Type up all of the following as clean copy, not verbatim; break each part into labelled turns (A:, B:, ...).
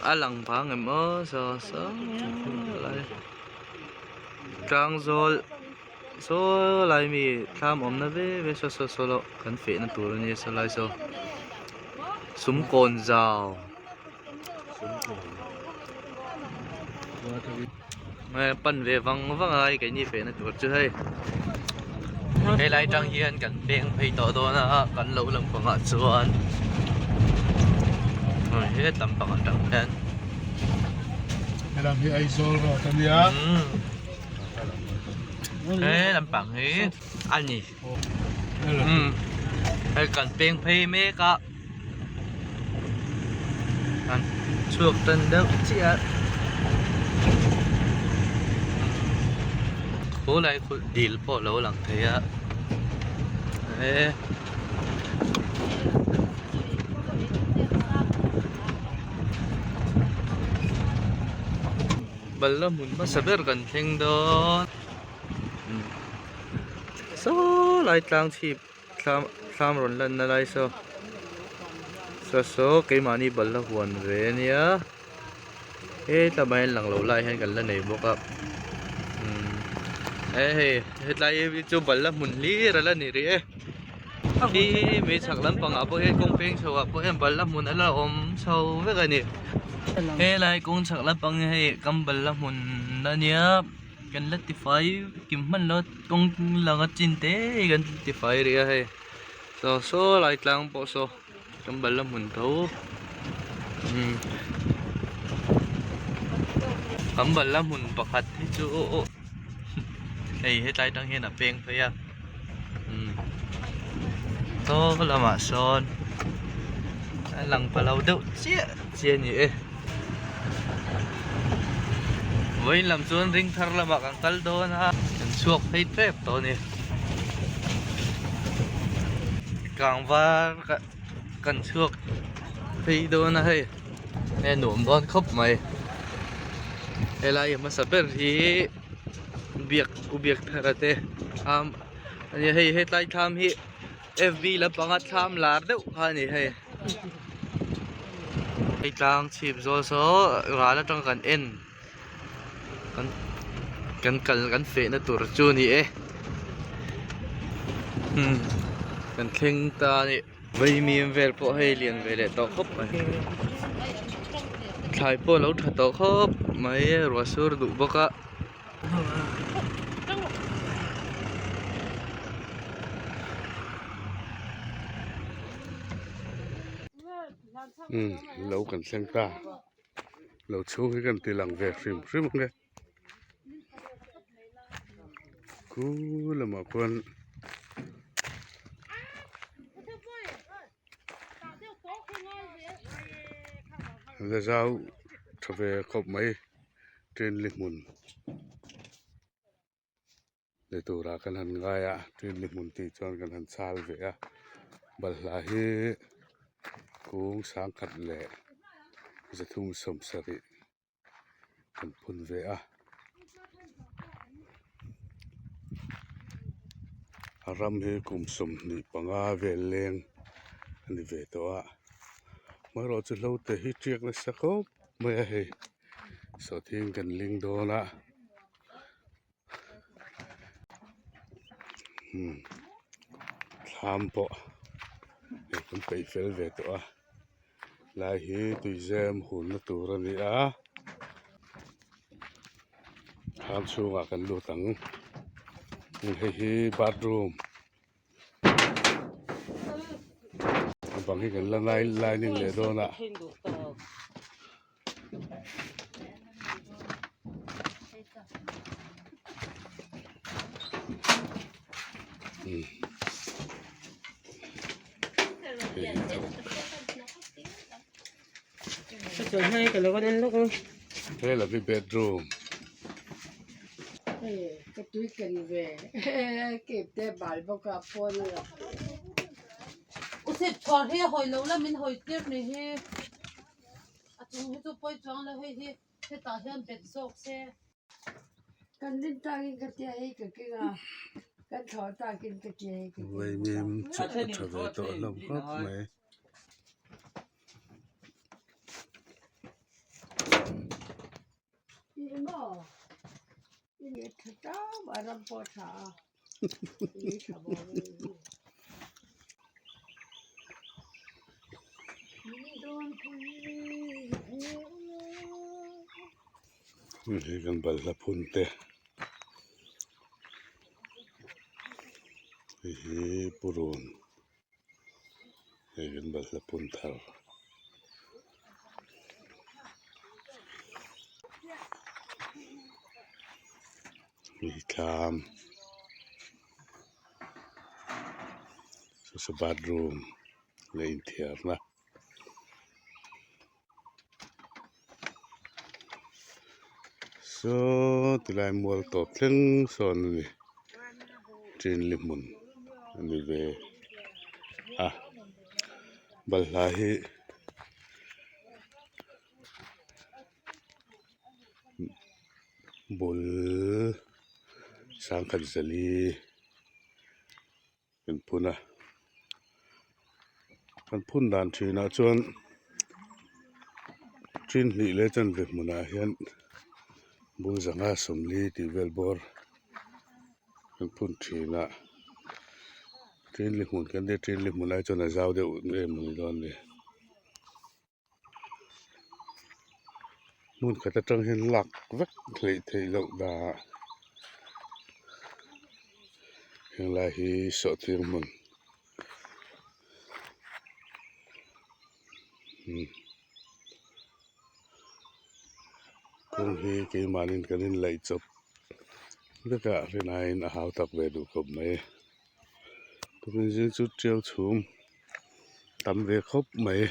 A: A lang phang em aw saw saw lai tlang zawl saw lai mi thlam awmna ve ve saw saw saw loh kan fehna tur a nia saw lai saw sum kawn zau pan ve vang vang a keini fehna tur chu hei helai tang hian kan peng phei tawh dawn a kan lo lampang ah chuan het lampang atang hian
B: helam hi Aizawl road a nia
A: he lampang hi a ni hei kan peng phei mek a kan chhuak tan deuh chiah a khulai khu dil pawh lo lang thei a he balhla hmun hmasa ber kan thleng dawn saw lai tlang chhip thlam thlam rawn lanna lai saw saw saw keimahni balhla huan ve ania hetlai hian lang lo lai hian kan la nei bawk a umm he hei hetlai hi chu balhla hmun hlir a la ni rih e khi mai chhak lampangah pawh hian kawng peng chho ah pawh hian balhla hmun a la awm chho vek a ni helai kawng chhak lampang hi hei kam balhla hmun a nia. Kan la tifai kim hman lo kawng langa chin te hi kan tifai rih a hei saw saw lai tlang pawh saw kan bal la hmun tho kan bal la hmun pakhat hi chu hei hetlai atang hian a peng phei a saw lamah sawn a lang pa lo deuh chiah chiah a ni e. Vawiin lam chuan ring thar lamah kan kal dawn a kan chhuak phei tep tawh a ni kangvar kan chhuak phei dawn a hei hei a nuam dawn khawp mai helai hmasa ber hi biak u biak thar a te thlam a nia hei hetlai thlam hi F b lampanga thlam lar deuh kha a ni hei hei tlang chhip zawl saw ral atang kan en kan kan kal kan feh na tur chu a ni e umm kan thleng ta a ni vaimim vel pawh hei lian ve leh tawh khawp mai thlai pawh a lo tha tawh khawp mai ruah sur duh bawk a.
B: Umm lo kan thleng ta lo chhung hi kan ti lang ve hrim hrim ang e khu lamah khuan la zau tha ve khawp mai. Train li hmun ni turah kan han ngai a train li hmun tih chuan kan han chal ve a balhla hi kung sangkhat leh zathum sawmsarih kan phun ve a a ram hi kum 25 vel leng a ni ve tawh a amaherawhchu hlo te hi tiak nasa khawp mai a hei. Sawhthing kan ling dawn a umm thlam pawh hei kan peih fel ve tawh a lai hi tuizem hunna tur a ni a thlam chhungah kan lut ang hei hi bathroom. A bang hi kan la lining leh dawn a. He lam hi bedroom. Vaimim chu a tha ve tawh hlawm khawp mai. Hei kan balhla phun te hei hi purun hei kan balhla phun thar. Hei hi thlam saw saw bathroom leh inthiarna. Saw tilai mual tawp thleng sawn a ni chinli hmun a ni ve a balhla hi bul sangkhat zali kan phun a kan phun dan thinah chuan chin hnih leh chanve hmunah hian bul zanga sawmli tih vel bawr kan phun thin a chinli hmun kan nia chinli hmun ai chuan a zau deuh em a ni dawn a ni. Hmun khat atang hian lak vek hleih theih loh dah henglai hi sawhtir hmun kawng hi keimahniin kan inlaih chawp vek a rinaiin a hau tak ve duh khawp mai tukin zing chu tiau chhum. Tam ve khawp mai.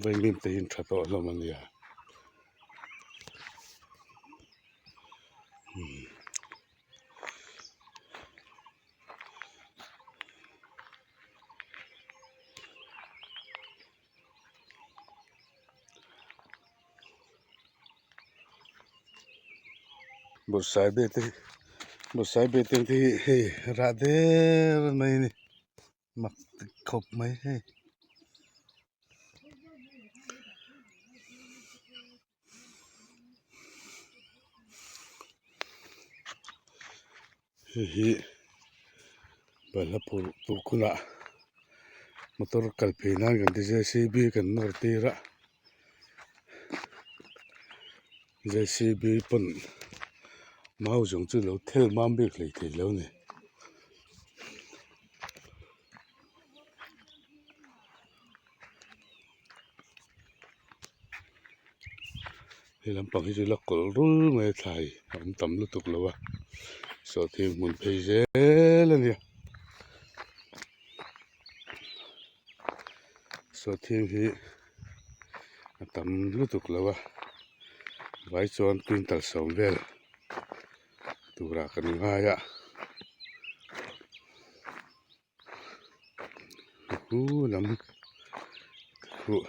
B: Vaimim te hi an tha tawh hlawm a nia. Bawrhsaibe te bawrhsaibe te hi hei rah der mai a ni mak khawp mai hei. Hei hi balhla phurh tur hunah motor kal phei nan kan ti j c b kan nawr tir a j c b pawn mau zawng chu lo thel mam bik hlei thei lo a ni. He lampang hi chu la kawlh rul mai a thlai a awm tam lutuk lo a sawhthing hmun phei zel a nia sawhthing hi a tam lutuk lo a vai chuan quintal sawm vel turah kan ngai a. Hu lam huh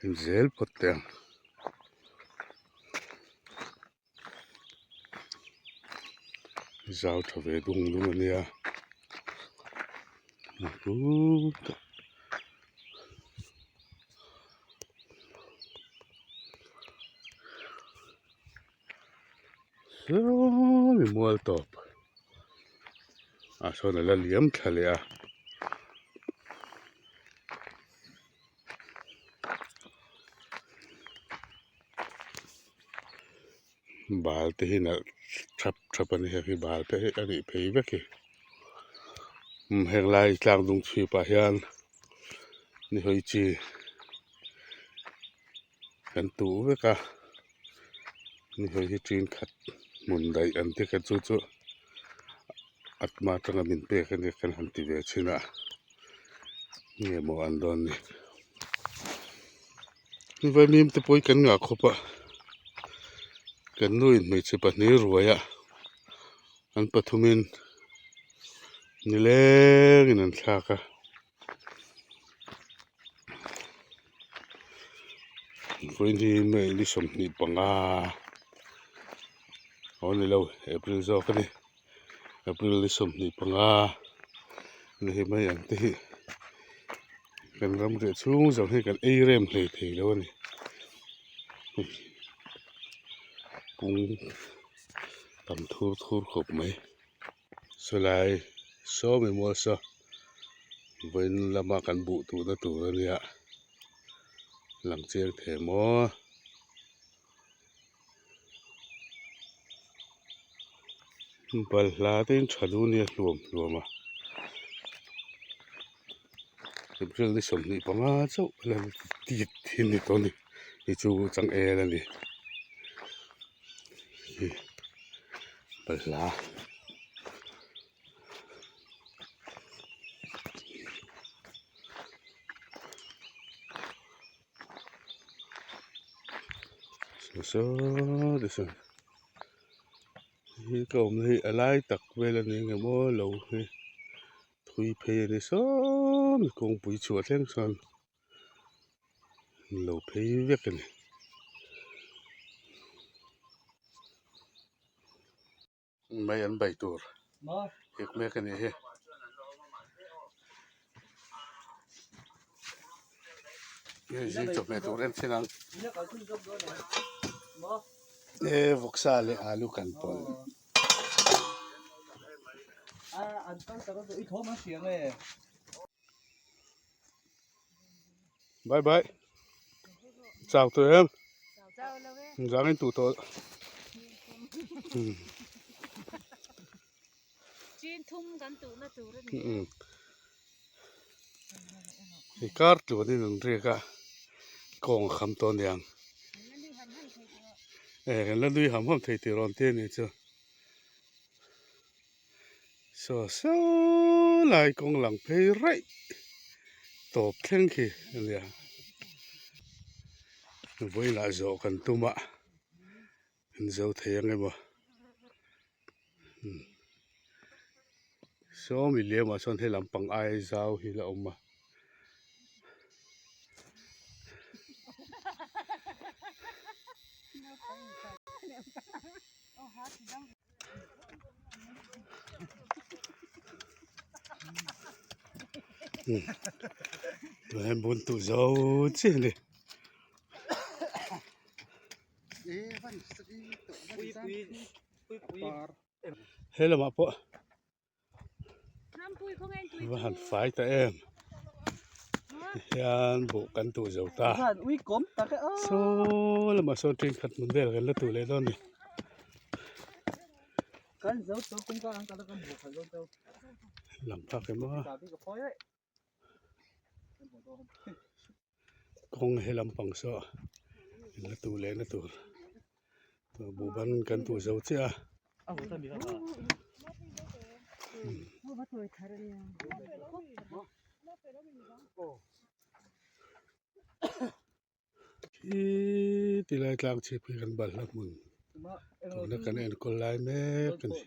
B: en zel phawt teh ang. Zau tha ve dung dung a nia huuu. Sawmi mual tawp ah sawn a la liam thla leh a. Bal te hi nalh thap thap a ni hei hi bal te hi a nih phei vek hi heng lai tlang dung chhip ah hian ni hawi chi kan tuh vek a ni hei hi ṭin khat hmun daih an ti kha chu chu atma atanga min pek a nia kan han ti ve chhin a nge maw an dawn ni vaimim te pawh hi kan ngah khawp a kan nu in hmeichhe pahnih ruai a an pathumin nilengin an thlak a. Vawiin hi May ni 25 aw ni lo April zawk a ni April ni 25 ni hi mai ang te hi kan ram riah chhung zawng hi kan ei rem hlei thei lo a ni kung tam thur thur khawp mai. Sawlai sawm emaw saw vawiin lama kan buh tuhna tur a nia lang chiang thei maw. Balhla te in tha duh nia hluam hluam a April ni 25 chauh a la tit hi ni tawh a ni hei chu changel a ni. Balhla saw saw te sawn hi ka awmna hi a lai tak vel a ni ang em aw lo hi thui phei a ni sawm kawngpui chhuah thleng sawn. An lo phei vek a ni. Mai an bai tur hek mek a ni hi. Hei zing chawhmeh tur en thin ang. E vawksa leh alu kan pawlh. Bye bye. Chào tụi em. Dáng anh tụ tội. Thì kar tluan in an riak a kawng a kham tawh aniang e kan la nui ham ham thei tih rawn te anih chu. Saw saw lai kawng lang phei raih tawp thleng khi a nia vawilah zawh kan tum a an zo thei ang emaw saw mi liamah chuan he lampang ai zau hi la awm a. Tuna hian bun tuh zo chiah a ni. He lamah pawh va han fai ta em hian buh kan tuh zo ta saw lamah sawn thenkhat hmun vel kan la tuh leh dawn a ni. Lang phak em a kawng he lampang saw in la tuh leh na tur buh ban kan tuh zo chiah a. Khi tilai tlang chhip hi kan balhla hmun tuna kan enkawl lai mek a ni.